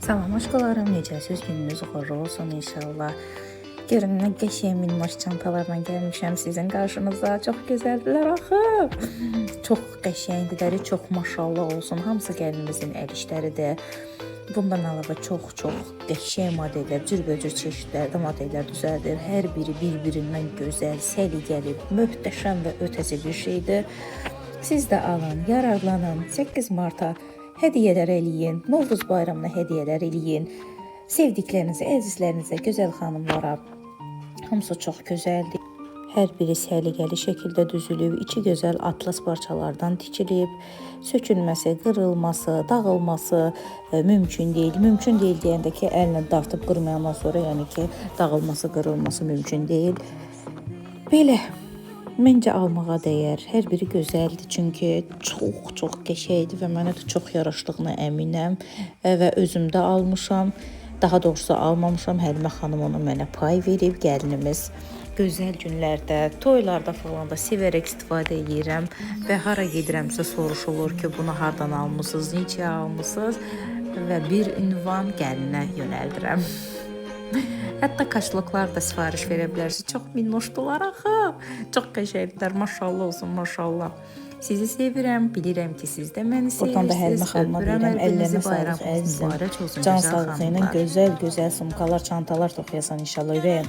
Salam aşkalarım, necəsiz? Gününüz uğurlu olsun inşallah. Görün nə qəşəng minnoş çantalarla gəlmişəm sizin qarşınıza. Çox gözəldirlər axı. Çox qəşəngdirlər, çox maşallah olsun. Hamısı gəlinimizin əl işləridir. Bundan əlavə çox-çox qəşəng modellər, cürbəcür çeşidlərdə modellər düzəldir. Hər biri bir-birindən gözəl, səliqəli, möhtəşəm və ötəsi bir şeydir. Siz də alın, yararlanın. 8 Marta hədiyyələr eləyin, Novruz bayramına hədiyyələr eləyin. Sevdiklərinizə, əzizlərinizə, gözəl xanımlara. Hamısı çox gözəldir. Hər biri səliqəli şəkildə düzülüb, içi gözəl atlas parçalardan tikilib, sökülməsi, qırılması, dağılması mümkün deyil. Mümkün deyil deyəndə ki, əllə dartıb qırmayandan sonra, yəni ki, dağılması, qırılması mümkün deyil. Belə məncə almağa dəyər. Hər biri gözəldir çünki çox-çox qəşəngdir və mənə də çox yaraşdığına əminəm və özüm də almışam. Daha doğrusu almamışam. Həlimə xanım onu mənə pay verib, gəlinimiz. Gözəl günlərdə, toylarda falan da sevərək istifadə eləyirəm və hara gedirəmsə soruşulur ki, bunu hardan almısınız, necə almısınız və bir ünvan gəlinə yönəldirəm. Hətta kaşloklar da sifariş verə bilərsiniz. Çox minnoşdular axı. Çox qəşəngdirlər. Maşallah olsun, maşallah. Sizi sevirəm, bilirəm ki, siz də məni Buradan da Həlimə sevirsiniz. xanıma Öpürəm deyirəm, əllərinizi, əllərinə sağlıq bayramınız əzizim. mübarək olsun Can gözəl sağlığı ilə xanımlar. gözəl-gözəl sumkalar, çantalar toxuyasan inşallah ürəyim.